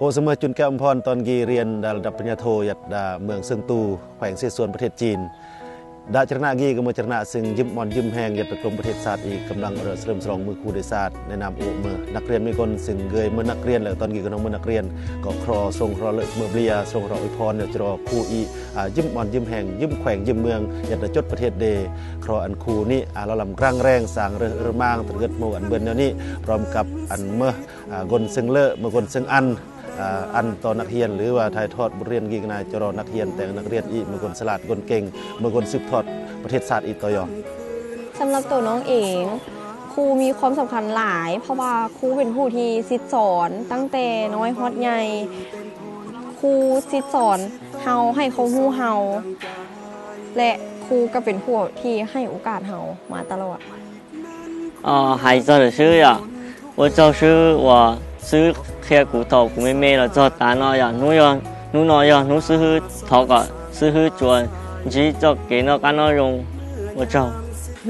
ໂອສະເໝີ ຈຸນແກ້ວອຳພອນ ຕອນກີ້ ຮຽນລະດັບປະລິນຍາໂທ ຍັດດາເມືອງເຊິ່ງຕູ ແຂວງເສສວນ ປະເທດຈີນ. ດາຈະລະນະກີ້ກະເມີຈະລະນະ ຊຶ່ງຍິ້ມມ່ອນຍິ້ມແຮງ ຍັດຕະກົມປະເທດຊາດອີກ ກຳລັງເລີ່ມສະເຫຼີມສະຫຼອງມື້ຄູແຫ່ງຊາດ ໃນນາມໂອເໝີນັກຮຽນເມກົນ ຊຶ່ງເກຍເມີນັກຮຽນ ແລະ ຕອນກີ້ກະນ້ອງເມີນັກຮຽນ ກໍຂໍສົ່ງເຄາະເລີກເມີເບຍ ສົ່ງເຄາະເອີຍພອນ ແລະ ຈະລໍຄູອີກ ຍິ້ມມ່ອນຍິ້ມແຮງ ຍິ້ມແຂວງຍິ້ມເມືອງ ຍັດຕະຈົດປະເທດເດ ເຄາະອັນຄູນີ້ ອາລະລຳກຣາງແຮງ ສ້າງເຣີເຮີມາງ ຕະເກີດໂມອັນເບິ່ນແນວນີ້ ພ້ອມກັບອັນເມີ ອາ ກົນເຊິ່ງເລີ ເມີກົນເຊິ່ງອັນ ອາ ອັນຕໍ່ນັກຮຽນ ຫຼືວ່າຖ່າຍທອດບົດຮຽນກີກະນາຍຈະລໍນັກຮຽນ ແຕ່ງນັກຮຽນອີກ ເມືອກົນສະຫຼາດ ກົນເກັ່ງ ເມືອກົນສືບທອດປະເທດຊາດອີກຕໍ່ຢອງ. ສຳລັບໂຕນ້ອງເອງ ຄູມີຄວາມສຳຄັນຫຼາຍ ເພາະວ່າຄູເປັນຜູ້ທີ່ສິດສອນຕັ້ງແຕ່ນ້ອຍຮອດໃຫຍ່ ຄູສິດສອນເຮົາ ໃຫ້ຄວາມຮູ້ເຮົາ ແລະ ຄູກໍເປັນຜູ້ທີ່ໃຫ້ໂອກາດເຮົາມາຕະຫຼອດ. 哦，还有一个就是呀，我就是我是刻苦头苦妹妹了做大了呀，努要努了要努是去讨个是去做，只做给那个那种我做。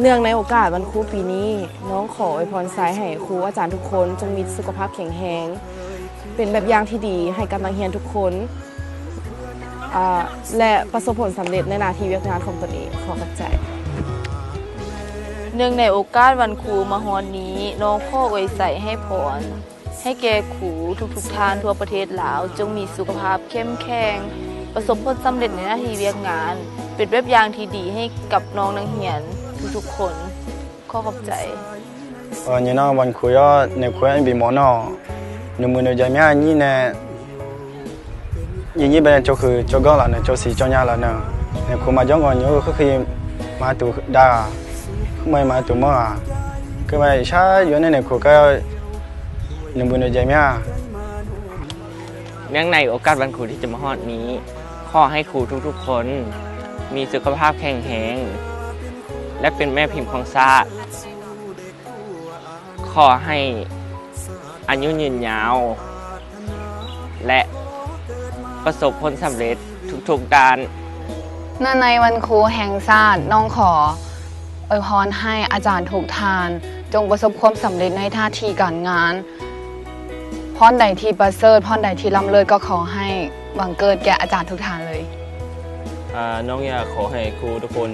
ເນື່ອງໃນໂອກາດວັນຄູປີນີ້ ນ້ອງຂໍອວຍພອນໄຊໃຫ້ຄູອາຈານທຸກຄົນ ຈົ່ງມີສຸຂະພາບແຂງແຮງ ເປັນແບບຢ່າງທີ່ດີໃຫ້ກັບນັກຮຽນທຸກຄົນ ອາ ແລະ ປະສົບຜົນສຳເລັດໃນໜ້າທີ່ວຽກງານຂອງຕົນເອງ. ຂໍຂອບໃຈ. ເນື່ອງໃນໂອກາດວັນຄູມາຮອດນີ້ ນ້ອງຂໍອວຍໄຊໃຫ້ພອນ ໃຫ້ແກ່ຄູທຸກໆທ່ານທົ່ວປະເທດລາວ ຈົ່ງມີສຸຂະພາບເຂັ້ມແຂງ, ປະສົບຜົນສຳເລັດໃນໜ້າທີ່ວຽກງານ, ເປັນແບບຢ່າງທີ່ດີໃຫ້ກັບນ້ອງນັກຮຽນທຸກໆຄົນ. ຂໍຂອບໃຈ. ເອີ ນີ້ເນາະ ວັນຄູເນາະ ໃນຄູອັນບີມໍເນາະ ໜຶ່ງໝື່ນໜຶ່ງໃຈແມ່ຍນີ້ແນ່ ຍືນຍິບແບບໂຈຄືໂຈກໍລະເນາະ ໂຈສີໂຈຍາລະເນາະ ໃນຄູມາຈ້ອງກ່ອນຢູ່ຄືຄືມາຕູດາ ຄືມາມາຕູເມື່ອ ຄືມາຊາຢູ່ໃນໃນຄູກໍໜຶ່ງໝື່ນໜຶ່ງໃຈແມ່ຍ. ເນື່ອງໃນໂອກາດວັນຄູທີ່ຈະມາຮອດນີ້ ຂໍໃຫ້ຄູທຸກໆຄົນມີສຸຂະພາບແຂງແຮງ ແລະ ເປັນແມ່ພິມຂອງຊາດ. ຂໍໃຫ້ອາຍຸຍືນຍາວ ແລະ ປະສົບຜົນສຳເລັດທຸກໆດ້ານ. ເນື່ອງໃນວັນຄູແຫ່ງຊາດ ນ້ອງຂໍອວຍພອນໃຫ້ອາຈານທຸກທ່ານ ຈົ່ງປະສົບຄວາມສຳເລັດໃນໜ້າທີ່ການງານ. ບ່ອນໃດທີ່ປະເສີດ, ບ່ອນໃດທີ່ລ້ຳເລີດ ກໍຂໍໃຫ້ບັງເກີດແກ່ອາຈານທຸກທ່ານເລີຍ. ອາ ນ້ອງຢາກຂໍໃຫ້ຄູທຸກຄົນ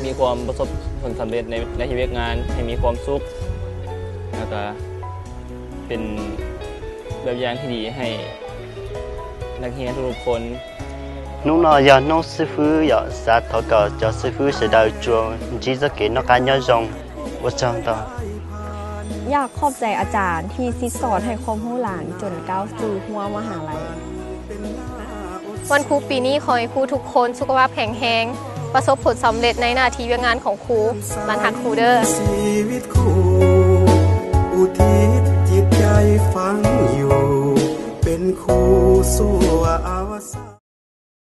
ມີຄວາມປະສົບຜົນສຳເລັດໃນໜ້າທີ່ວຽກງານ, ໃຫ້ມີຄວາມສຸກ ແລ້ວກະເປັນແບບຢ່າງທີ່ດີໃຫ້ນັກຮຽນທຸກໆຄົນ. 努ເນາະ ຢາກ ໜູຊື້ຟື້ຢາກ ສາທອກ ຈາຊື້ຟື້ສະດາວຈວງ ຈີສະເກນອກການຍາຊົງ ບໍ່ຊອງຕໍ່. ຢາກຂອບໃຈອາຈານທີ່ສິດສອນໃຫ້ຄວາມຮູ້ຫຼານຈົນກ້າວສູ່ຮົ້ວມະຫາໄລ. ວັນຄູປີນີ້ ຂໍໃຫ້ຄູທຸກຄົນສຸຂະພາບແຂງແຮງ, ປະສົບຜົນສຳເລັດໃນໜ້າທີ່ວຽກງານຂອງຄູ. ຫຼານຮັກຄູເດີ້. ຊີວິດຄູ